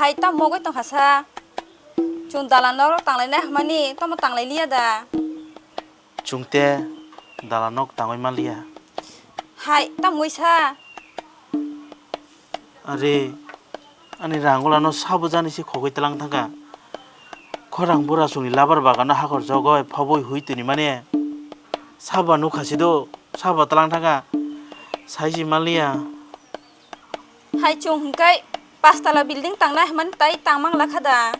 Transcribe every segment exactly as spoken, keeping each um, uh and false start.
Hai, tamo mogwi tongkha sa? Chwng dalan norok tanglainai hwnmani, tamo tanglai liya da? Chwng te dalan nok tangwi man liya. Hai, tamo wngwi sa? Are, ani rangolano sabo jani se khogwi tlang thangkha. Khorang bura chwngni labar bagano hakor jogoi phobwi hui tini mani. Sabo nukha sido, sabo tlang thangkha. Saiji man liya. Hai chwng hwnkhe pastala building tangnai hwnmani tai tang mang lakha da?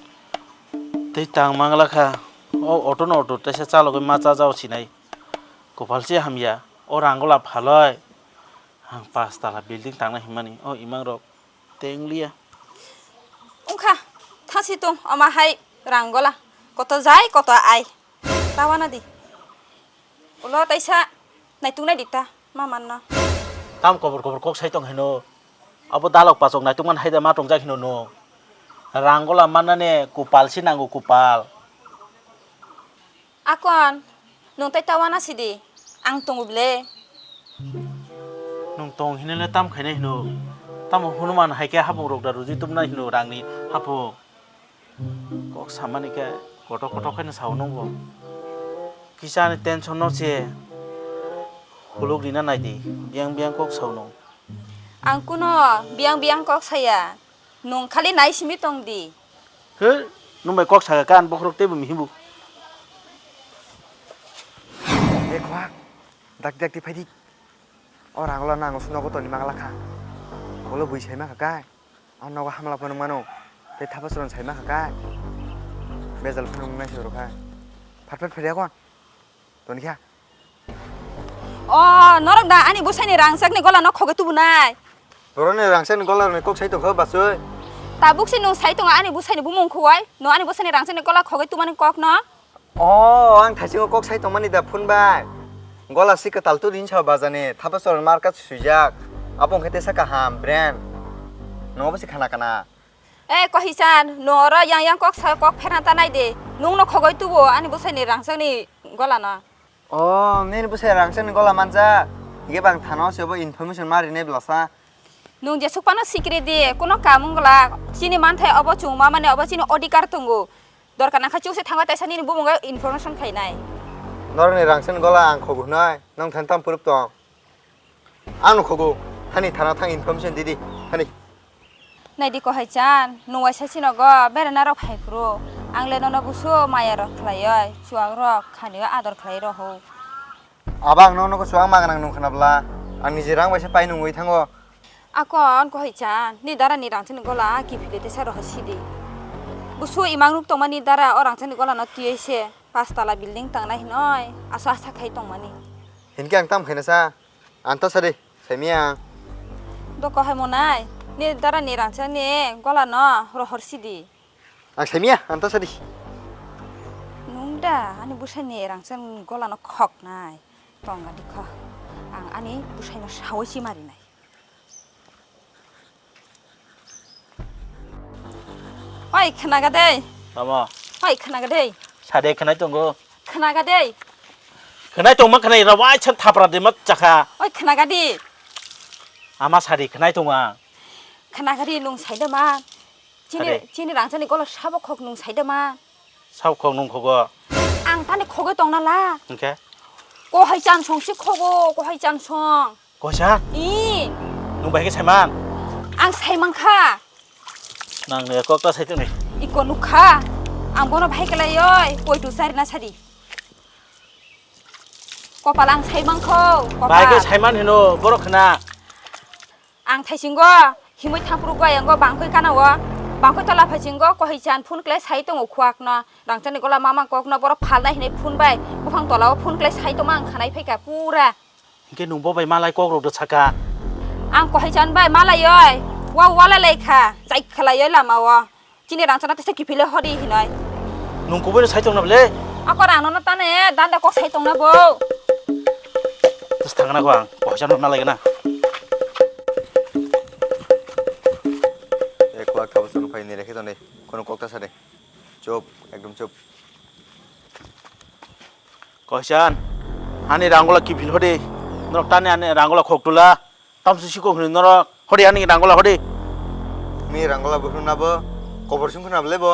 Tei tang mang lakha. O auto no auto teisa chalogwi ma cha jao sinai. Kopal se hamya. O rangola phaloi. Ang pastala building tangnai hwnmani. O imang rok teng liya. Wngkha, thasi tong, ama hai rangola. Koto jai, koto ai. Tawana di. Ulo taisa naituk nai di ta, ma manno. Tam kobor kobor kok sai tong hino. Abo dalok pachok naituk man hai da ma tongjak hino no. Rangola mannane kupal si nango kupal. Akon, nwng tai tawana sidi, ang tongo bile. Nwng tong hinele tam khainai hino. Tamo hwnman hai khe hapung rok da ruji tubnai hino rangni hapung. Kok samani khe kotok kotok khe no sao nungbo. Kisa ani tension no se huluk rina naidi, biyang biyang kok sao nung. Ang kuno biyang biyang kok saya. Nung khali nai simi tong di. He, nung bai kok saka kan bokhorok teibo mihibu. He khwak, dak dak di phaidi. O rangola nango suno gotoni magala kha. Bolo bui sai ma kha kai. Ang nogo hamla phano mano. Tei thapa chwran sai ma kha kai. Bejal phano nung nai se oro kha. Phat phat phede kon. Toni kha. O, norok da ani bwsaini rangchakni golano khogwi tubunai? Borokni rangchakni golarokni kok sai tongkha bachwi. Tabuk se nwng sai tongo ani bwsaini bumung khuwai? Nwng ani bwsaini rangchakni gola khogwi tubani kokno? O, ang thaisingo kok sai tongmani da phone bai. Gola si kwtal turi hinsa bajani, thapa chwran market swijak. Abo wngkhe tesa kaham brand. Nobo se khana kana. E, Kohisan, nwng oro yang yang kok sa kok pherna ta nai de. Nwng no khogoi tubo ani bwsaini rangchakni gola no. O, nini bwsai rangchakni gola manjak. Hige bang thano se bo information ma rinai blasa. Nwng jesuk pano sikri di, kuno kamung gola. Chini manthai obo chwng ma mane obo chini odhikar tongo. Dorkar nangkha chuk se thangwi taisa nini bumungo information khainai. Norokni rangchakni gola ang khogo hwnwi, nwng thani tam phurup tong. Ang nukhogo, hani thana thang information didi, hani. Naidi Kohaichan, nwng waisa sinogo berana rok phai phuru, ang le nono busu maya rok khlaioi, chuwak rok khanio ador khlai roho. Abo ang nono chuwak magnang nung khna bwla, ang niji rang baisa pai nungwi thango. Akon Kohaichan, ni dara ni rangchakni gola kiphilwi tesa roho sidi. Busu imang nuk tongmani dara o rangchakni gola no twiwi se, pastala building tangnai hinoi, aso asa khai tongmani. Hinkhe ang tam khaina sa? Ang ta sadi, saimia ang. Doko hai monai, ni dara ni rangchak ni gola no rohor sidi. Ang saimia, ang ta sadi. Nung da, ani bwsai ni rangchak ni gola no khok nai. Tong gadi kho. Ang ani bwsai no sawi si mari nai. Oi, khnaga dei. Tamo? Oi, khnaga dei. Sade khnai tongo. Khnaga dei. Khnai tongma khnai ra wai chan thapra de mat chakha. Oi, khnaga di. Ama sadi khnai tonga. Khnaga di nung saida ma. Chini, sade. Chini rangchani golo sabo khok nung saida ma. Sabo khok nung khogo. Ang tani khogoi tongna la. Hingke? Kohai chansong si khogo, kohai chansong. Koisa? I. Nung bai khe saiman? Ang saimang kha. Nang ne kok ta sai tongni. Iko nukha. Ang bono bhai kelai oi, koi tu sari na sadi. Kopal ang saimang kho, kopal. Bai khe saiman hino, borok khna. Ang thaisingo, himoi thangphuru goi ang go bangkoi kana o. Bangkoi tola phaisingo, kohai chan phone kle sai tongo khuak no. Rangchani gola mama kok no borok phalnai hinai phone bai. Buphang tola o phone kle sai tongma ang khanai phaikha pura. Hingke nung bo bai malai kok rok do saka. Ang kohai chan bai malai oi. Wa wala lai kha. Chai khalai oi lama o. Chini rangchana tesa kiphile hodi hinoi. Nung kubui no sai tong na bele? Ako rang no tane danda kok sai tong na bo. Tes thang na ko ang. Kohai chan na lai na. Ek wak thabo sung phai ni rekhe tong de. Kono kok ta sa de. Chup, ekdom chup. Koisan, ani ranggola kiphil hodi. Norok tani ani ranggola khoktula. Tamsi siko hwnwi norok. Hodi ani ranggola hodi. Ni ranggola buphuru nabo. Kobor sung khna bwle bo.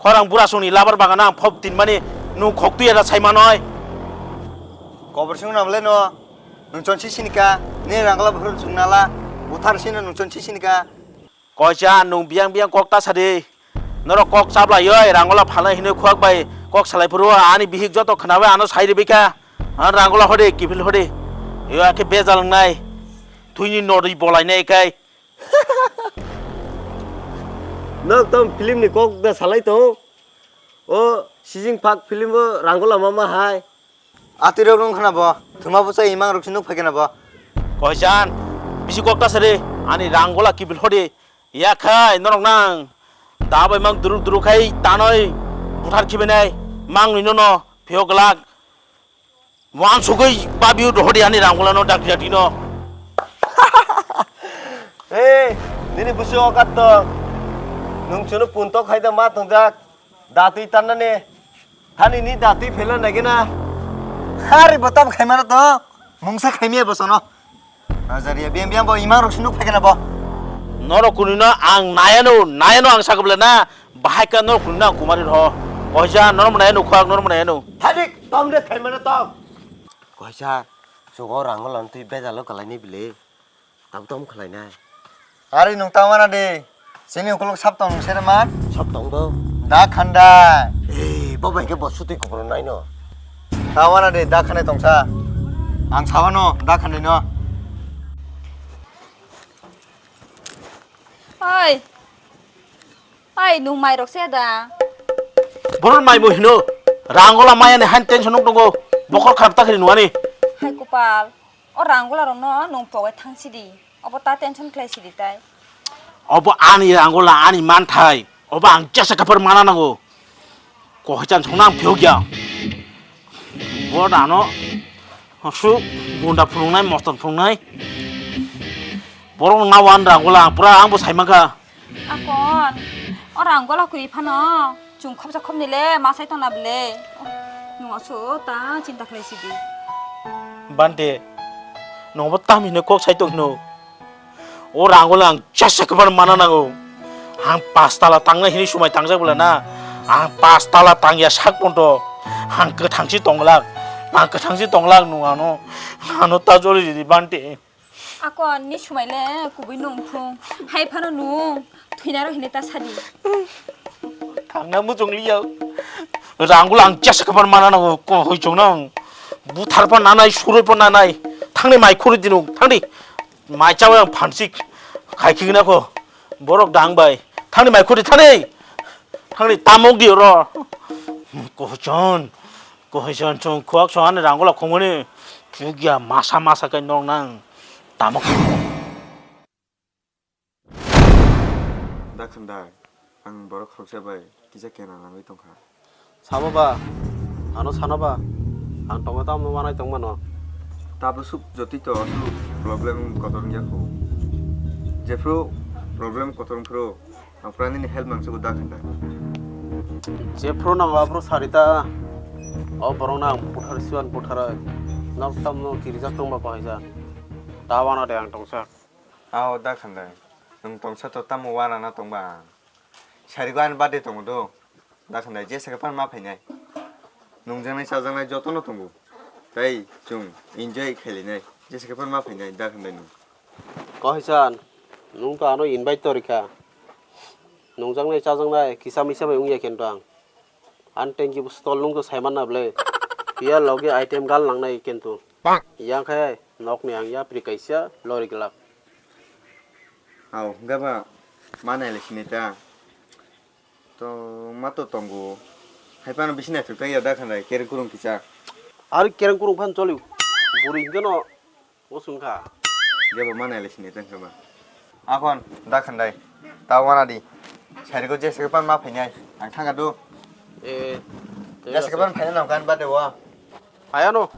Khorang bura songni labar bagano ang phop tinmani nwng khok tuya da saimanoi. Kobor sung khna bwle no. Nwng chonsi sinika. Ni rangla bhurul sung nala. Buthar sino nwng chonsi sinika. Koisa nwng biyang biyang kok ta sadi. Norok kok chablaioi rangola phalnai hinwi khuak bai kok salai phuru ani bihik joto khnawi ano sai ribika. Ano rangola hode kiphil hode. Yo akhe bejal wngnai. Thwini nodwi bolainai kai. Nok tom film ni kok da salai tong. O sijing phak film o rangola mama hai. Atwi rok nung khna bo. Thuma bwsa imang rok si nuk phai khna bo. Koisan, bisi kok ta sari, ani rangola kibil hodi. Ya khai norok nang. Da bai mang duruk duruk khai tanoi buthar khibenai. Mang nino no pheo glak. Wan sugui babiu dohodi ani rangulano dakti dakti no. Hey, nini busi okat to. Nung chunu puntok hai da ma tongjak. Datui tanna ne. Hani ni datui phela nagena. Hari botam khaimano to. Mungsa khaimia bosono. Ajaria biam biam bo imang rok sinuk phaikena bo. Norok kunino ang nayano, nayano ang sakobla na. Bahai ka norok kunino ang kumari rho. Koija norok nayano khwak norok nayano. Thadik, tom de khaimano tom. Koisa, sugo rango lon twi bejalo kalaini bile. Tabuk tom khalainai. Ari nung tangwana de. Sini ukuluk sap tong nung sere man. Sap tong bo. Da khanda. Eh, bo bai ke bo sutwi kubro naino. Tangwana de da khanda tongsa. Ang sawano da khanda no. Oi. Oi, nung mai rok se da. Boron mai bo hino. Rangola maya ne han tension nuk tongo. Bokor kharap ta khri nuani. Hai kupal. O rangola rok no nung pogai thang sidi. Obo ta tension khlai sidi tai. Obo ani rangola ani manthai. Obo ang jesa kaphar mana nango. Kohichan songna ang phiyok ya. Bo dano. Su gunda phunungnai mostor phunungnai. Borok nawan rangola ang pura ang bo saimaka. Akon, o rang gola kwi phano, chwng khopsa khopni le ma sai tongna bwle. Nung aso ta chinta khlai sidi. Bante, nungbo tam hino kok sai tong hino. O rang gola ang jesa kwbang mana nango. Ang pastala tangna hini sumai tangjak bwla na. Ang pastala tangya sak ponto. Ang kwthangsi tonglak. Ang kwthangsi tonglak nung ano. Ano ta joli jodi bante. Akon ni sumai le kubui nung thung. Hai phano nung. Thuinaro hine ta sadi. Thangna muchung liya. Rangul ang jesa kapan mana nango. Ko hoi chung nang. Buthar pa nanai, suroi pa nanai. Thangni mai khuri dinung. Thangni mai chawa yang phansik. Khai khigna ko. Borok dang bai. Thangni mai khuri thangni. Thangni tamok di ro. Ko chon. Kohison chwng khuak sohani ranggola khumuni phukya masa masa khe nok nang tamo khe. Da khandai, ang borok khoroksa bai kisa kena nangwi tongkha. Sabo ba, ano sana ba, ang tongo tamo manai tongmano. Tabuk suk jotito asuk problem kotor wngya kho. Jephru problem kotor wngphru, Ang pura nini help nangsugo da khandai. Jephru nango aphru sarita. O borokno ang buthar siwan butharoi. Nok tamno kirijak tongba kohaija. Ta wana de ang tongsa. Ao da khandai. Nwng tongsa to tamo wana na tongba ang. Sarigo ani birthday tongo do. Da khandai jesa khe pan ma phainai. Nungjaknai chajaknai jotono tongo. Tai chwng enjoy khailainai. Jesa khe pan ma phainai da khandai nwng. Kohisan, nwng to ano invite to rikha. Nungjaknai chajaknai kisa misa bai wngya kento ang. Ani tengki bo stol nung to saimanna bwle. Phiya logi item gal nangnai kento. Yang khe nokni ang yapri kaisa lori glak. Hao, hwnkhe ba ma nailai sini ta. To ma to tongo. Hai phano bisi naithok tang ya da khandai kereng kurung kisa. Ari kereng kurung phan choliu. Buri hwnkhe no. Bo swngkha. Jebo ma nailai sini tang khe ba. Akhon da khandai. Ta wana di. Sarigo jesa khe pan ma phainai. Ang thanga do. Eh. Jesa khe pan phainai nang kan ba de wa. Ayano.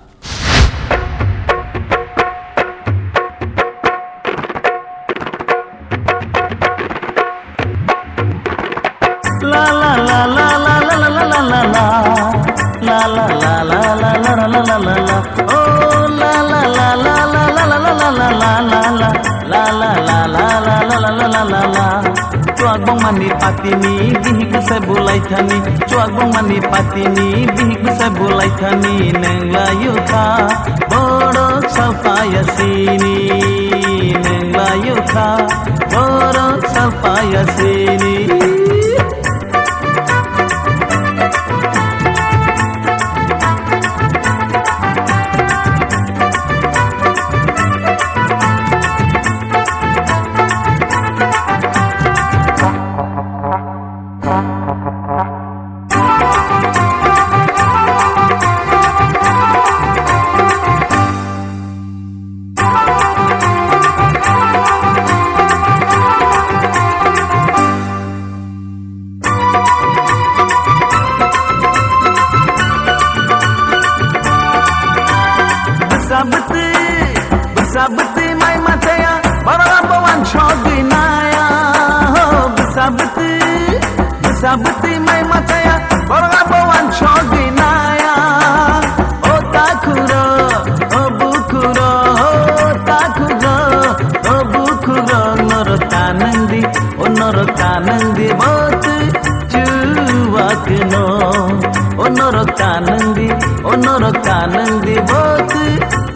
Ni patini bihik bwsai bulai thani, chuak bongmani patini bihik bwsai bulai thani, nenglayu kha, borok salpaya sini, nenglayu kha, borok salpaya sini. Bwsa bwtwi, bwsa bwtwi mai machaya, borok abo wansogwi naya. Ho, bwsa bwtwi, bwsa bwtwi mai machaya, borok abo wansogwi naya. O takhuro, o bukhuro, o takhuro, o bukhuro, norok ta nangdi, o norok ta nangdi, bwtwi chuwakno, o norok ta nangdi, o norok ta nangdi, bwtwi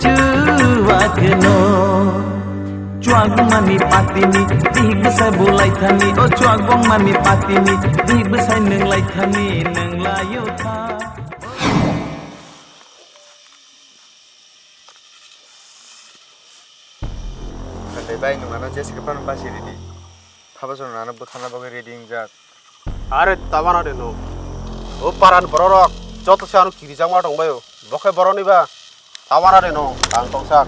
chuwakno. Chuak bongmani patini, bihik bwsai bulai thani, o chuak bongmani patini, bihik bwsai nwnglai thani, nwnglaio kha. Nathai bai nwng ano jesa khe phano basi ridi. Thabo chwng ano bwtharna bagwi ready wngjak. Are tabana de no. O paran bororok joto se ano kirijakma tongbaio. Bo khe boroni ba tabana de no ang tongsak.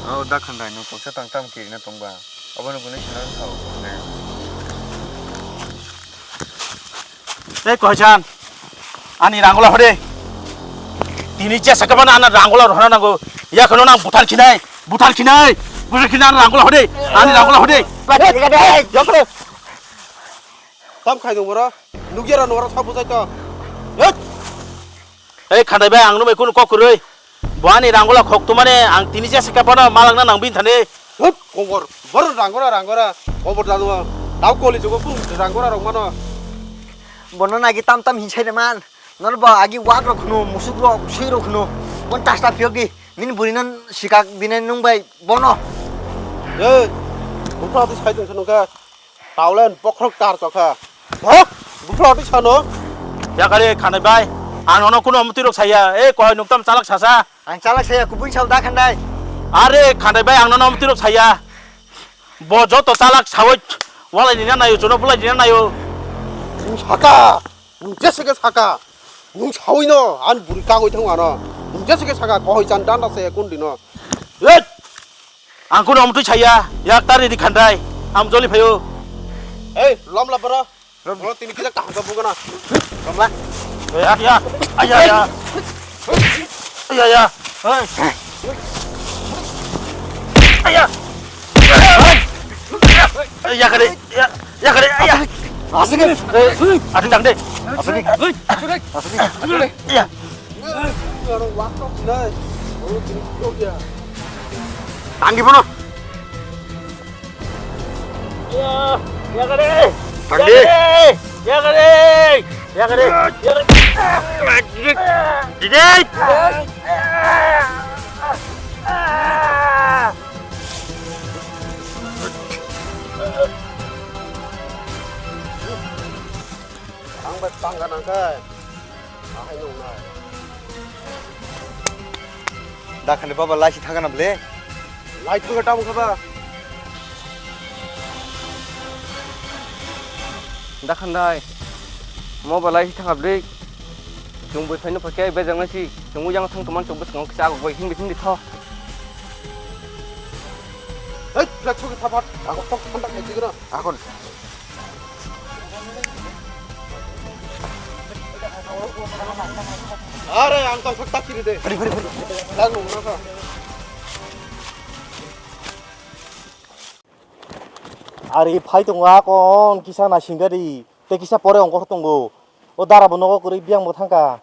O da khandai nwng tongsa tang tam kirina tongba. Obono gwnwi sina thao. Tei koisan ani rangola hode. Tini jesa khe phano ano rangola rohorna nango. Yakhwno nang buthar khinai. Buthar khinai, buthar khinai, ani rangola hode, ani rangola hode. Tam khai dong boro, nugya ra nora sabu jai to. Hei! Ei khandai bai, ang nung bai kunu kok kwrwi. Bo ani rangola khok tumane, ang tini jesa khe phano malangna nang bini thani. Hut, kobor, boro rangora, rangora, kobor dadu, tau koli jogo kunu rangora rok mano. Bono nagi tam tam hinsai de man. Nono bo agi wak rok khunu, musuk rok, sui rok khunu. Bon tas ta phiyok di. Nini buri non sikak bini nung bai bono. Ei, buphra twi sai tong sanung kha. Taulen bokhorok tar chokha. Hok, buphra twi sano. Yakare khanai bai. Ang nono kuno mutwi rok saya. Ei, kohai nuktam chalak sasa. Ang chalak saya kubui sao da khandai. Are khandai bai ang nono mutwi rok saya. Bo joto chalak sawi walai nina nayo, chuno bulai nina nayo. Nwng saka, nwng jesa khe saka, nwng sawi no, ani buri kagwi thango ano. Nwng jesa khe saka, kohoi chan danda se kun dino. Hey! Ang kuno amtwi saya, yak tari di khandai, am joli phayo. Ei, lom la bro. Bro, tini kisa kaham ka bugana. Lom la. Ya, ya. Aya, ya. Aya, ya. Hey. Aya. Hey. Aya kare. Ya, ya kare. Aya. Asik. Hey. Adi tang de. Asik. Asik. Asik. Ya. Tanggi bono. Ya, ya kare. Tanggi. Ya kare. Ya kare. Ya kare. Didi. Ang bai pangka nangkhe. Ahai nung nai. Da khani baba laisi thangana ble. Lai thangka tamo khaba. Da khandai. Mo ba laisi thangka ble. Chwng bui phaino phakhe bejak nai si. Chwng ujang thang tuman chwng bwskango kisa agok bai himbi himbi tho. Hei, black sugi thapat. Agok tok thanda khai chigro. Akon. Are, ang tong sak tak kiri de. Hari, hari, hari. Lag nung nasa. Ari phai tongo akon kisa naising gari. Tei kisa pore ongkor tongo. O dara bo nogo kwrwi biyang bo thangka.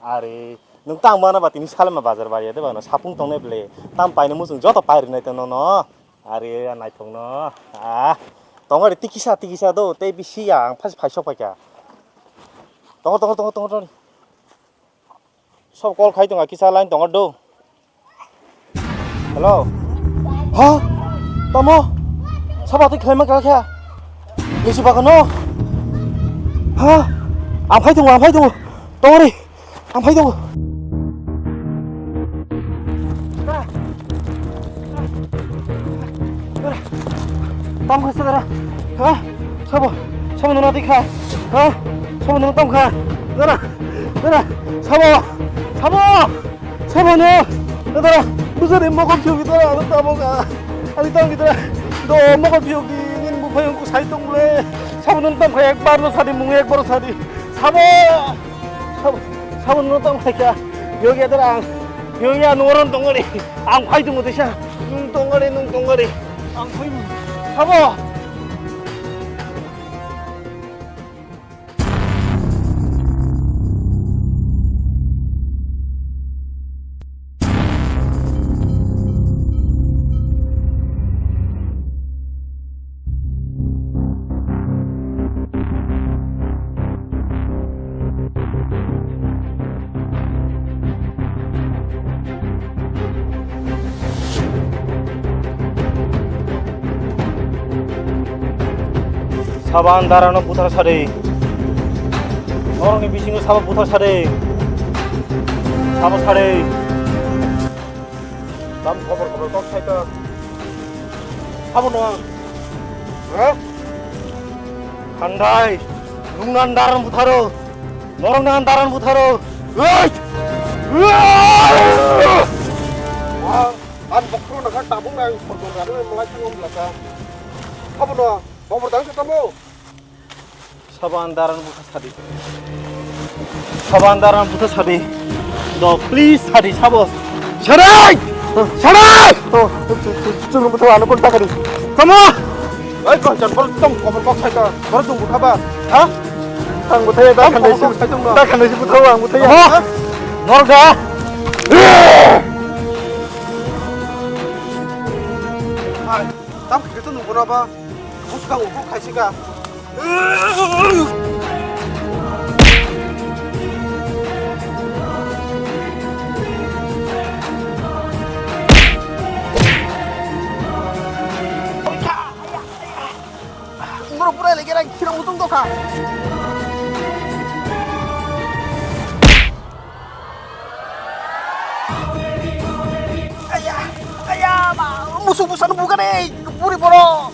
Ari, nwng tang mano ba tini salma bazar bai de ba no sapung tongnai ble. Tam paino muchung joto pai rwnai to nono. Ari, naithok no. Ah. Tongo re tikisa tikisa do, tei bisi ya ang phas phai sok phaikha. Tongo, tongo, tongo, tongo, tongo. Sob call khai tongo, kisa line tongo do. Hello. Ha? Tamo? Sabo twi khlaima kha kha? Lisi bagano? Ha? Ang phai tongo, ang phai tongo. Tongo re. Ang phai tongo. Tam kha sa dara. Ha? Sabo. Sabo nuna di kha. Ha? Sabo nuna tam kha. Dara. Dara. Sabo. Sabo. Sabo no. Dara. Busa de mokon phiyo gidara. Ano tamo kha. Ani tam gidara. Do mokon phiyo gi. Nin bu phai ko sai tong le. Sabo nuna tam kha. Ekbar no sadi mung ekbar sadi. Sabo. Sabo, sabo nwng tong kha kya? Yogi adar ang. Yogi ang nwng tong ari. Ang phai tongo tisa. Nwng tong ari, nwng tong ari. Ang phai nwng. Sabo. Sabo ang darano buthar sadi. Norokni bisingo sabo buthar sadi. Sabo sadi. Tam khobor khobor kok sai ta. Sabo no ang. Ha? Khandai, nwng nan daran butharo. Norok nan daran butharo. Oi! Ang, ang bokro na kha tabung ang khobor rani malai thang um laka. Sabo no, khobor dang sa tamo. Sabo ang daran butha sadi. Sabo ang daran butha sadi. Do, please sadi sabo. Sadi! Sadi! Oh, chwng butha ano kon takari. Tamo! Oi, kok jan bor tong khobor kok sai ka. Bor tong butha ba. Ha? Ang butha ya da khandai si. Da khandai si butha ang butha ya. Tamo! Norga! Hai, tam khe to nungura ba. Buskang uku khaisika. Umur pura lagi orang kira utung toka. Aya, aya, ma, musuh busan bukan eh, puri borok.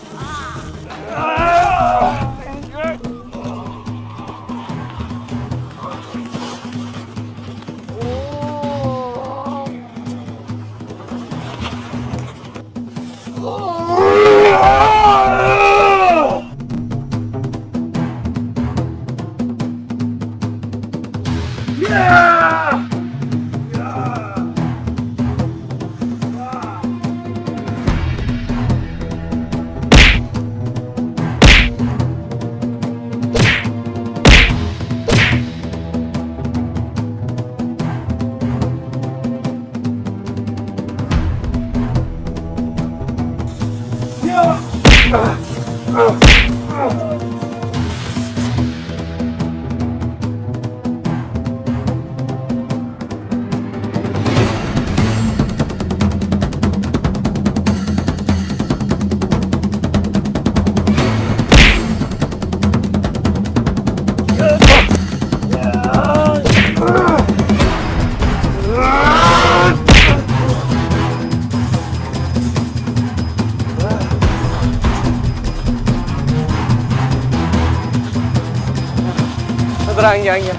Adra, angya, angya,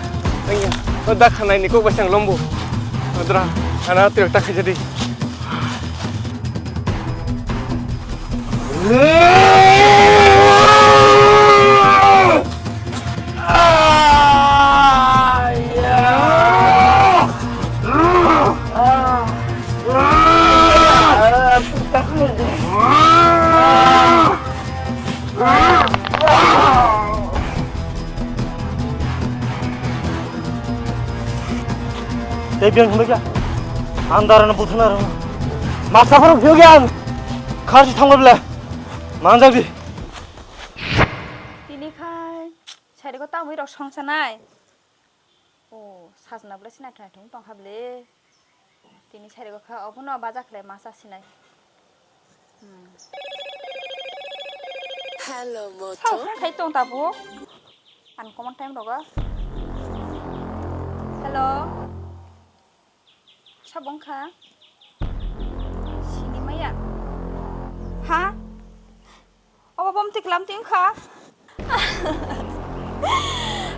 angya. O dak khanai ni kok basang lombo. Adra, ana tiro tak jadi. Tei biyang hwnwi kha, ang darano buthana rwno. Masa phano phiyok ya ang. Kharchi thangwi bwle. Manjak di. Eko tamwi rok songsanai. O, sajna bwlai se naithok naithok tong kha bwle. Tini sai rego kha, obono baja khlai ma cha sinai. Hmm. Hello, Sao moto. Phone khai tong tabuk. Ang common time rogo. Hello. Sabo wngkha? Sini maya. Ha? Obo bom tiklam ti wngkha?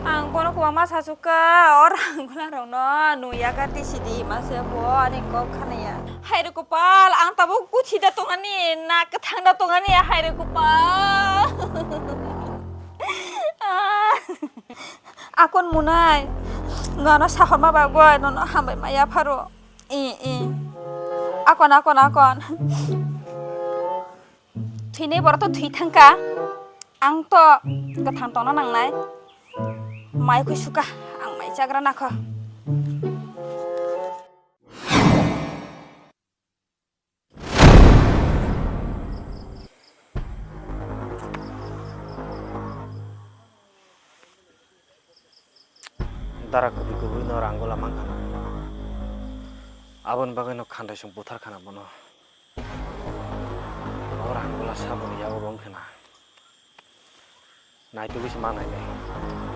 Ang bono kwbangma sachukha, o ranggola rokno nung yakarti sidi mase bo ani kok khanaya. Hai re kopal, ang tabuk kuthi da tongani, na kwthang da tongani, hai re kopal. Akon munai, nono sahorma bagwi nono hambai maya pharo. I, i. Akon, akon, akon. Thwinai borok to thwi thangkha. Ang to kwthang tongna nangnai. Mai khui sukha, ang mai chagra nakho. Dara kwbwi kwbwi no ranggola mankha na. Aboni bagwi no khandaisong buthar khana bono. O ranggola saboni yago bo wngkha na. Naitugwi se ma nainai.